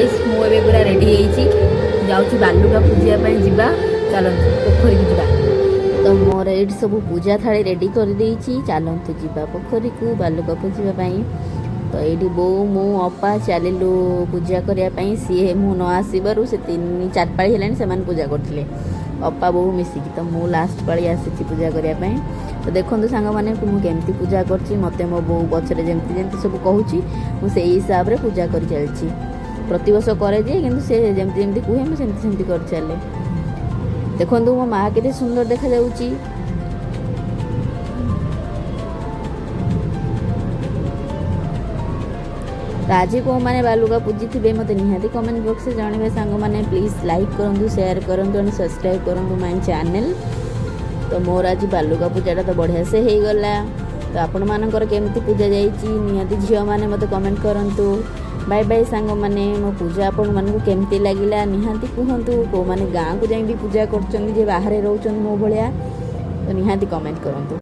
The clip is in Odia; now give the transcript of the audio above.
ଗାଇସ୍, ମୁଁ ଏବେ ପୁରା ରେଡ଼ି ହେଇଛି, ଯାଉଛି ବାଲୁକା ପୂଜିବା ପାଇଁ ଯିବା। ଚାଲନ୍ତୁ, ପୋଖରୀକୁ ଯିବା। ତ ମୋର ଏଇଠି ସବୁ ପୂଜା ଥାଳି ରେଡ଼ି କରିଦେଇଛି। ଚାଲନ୍ତୁ ଯିବା ପୋଖରୀକୁ ବାଲୁକା ପୂଜିବା ପାଇଁ। ତ ଏଇଠି ବୋଉ, ମୁଁ, ଅପା ଚାଲିଲୁ ପୂଜା କରିବା ପାଇଁ। ସିଏ ମୁଁ ନ ଆସିବାରୁ ସେ ତିନି ଚାରି ପାଳି ହେଲାଣି ସେମାନେ ପୂଜା କରୁଥିଲେ, ଅପା ବୋଉ ମିଶିକି। ତ ମୁଁ ଲାଷ୍ଟ ପାଳି ଆସିଛି ପୂଜା କରିବା ପାଇଁ। ତ ଦେଖନ୍ତୁ ସାଙ୍ଗମାନେ, ମୁଁ କେମିତି ପୂଜା କରୁଛି। ମୋତେ ମୋ ବୋଉ ପଛରେ ଯେମିତି ଯେମିତି ସବୁ କହୁଛି, ମୁଁ ସେଇ ହିସାବରେ ପୂଜା କରି ଚାଲିଛି। ପ୍ରତିବର୍ଷ କରେ ଯେ, କିନ୍ତୁ ସେ ଯେମିତି ଯେମିତି କୁହେ, ମୁଁ ସେମିତି ସେମିତି କରି ଚାଲେ। ଦେଖନ୍ତୁ, ମୋ ମା କେତେ ସୁନ୍ଦର ଦେଖାଯାଉଛି। ତ ଆଜି କେଉଁମାନେ ବାଲୁକା ପୂଜିଥିବେ, ମୋତେ ନିହାତି କମେଣ୍ଟ ବକ୍ସରେ ଜଣାଇବେ ସାଙ୍ଗମାନେ। ପ୍ଲିଜ୍ ଲାଇକ୍ କରନ୍ତୁ, ସେୟାର କରନ୍ତୁ ଆଣ୍ଡ ସବସ୍କ୍ରାଇବ୍ କରନ୍ତୁ ମାଇ ଚ୍ୟାନେଲ୍। ତ ମୋର ଆଜି ବାଲୁକା ପୂଜାଟା ତ ବଢ଼ିଆ ସେ ହେଇଗଲା। ତ ଆପଣମାନଙ୍କର କେମିତି ପୂଜା ଯାଇଛି, ନିହାତି ଝିଅମାନେ ମୋତେ କମେଣ୍ଟ କରନ୍ତୁ। ବାଏ ବାଏ ସାଙ୍ଗମାନେ। ମୋ ପୂଜା ଆପଣମାନଙ୍କୁ କେମିତି ଲାଗିଲା, ନିହାତି କୁହନ୍ତୁ। କେଉଁମାନେ ଗାଁକୁ ଯାଇ ବି ପୂଜା କରୁଛନ୍ତି, ଯେ ବାହାରେ ରହୁଛନ୍ତି ମୋ ଭଳିଆ, ତ ନିହାତି କମେଣ୍ଟ କରନ୍ତୁ।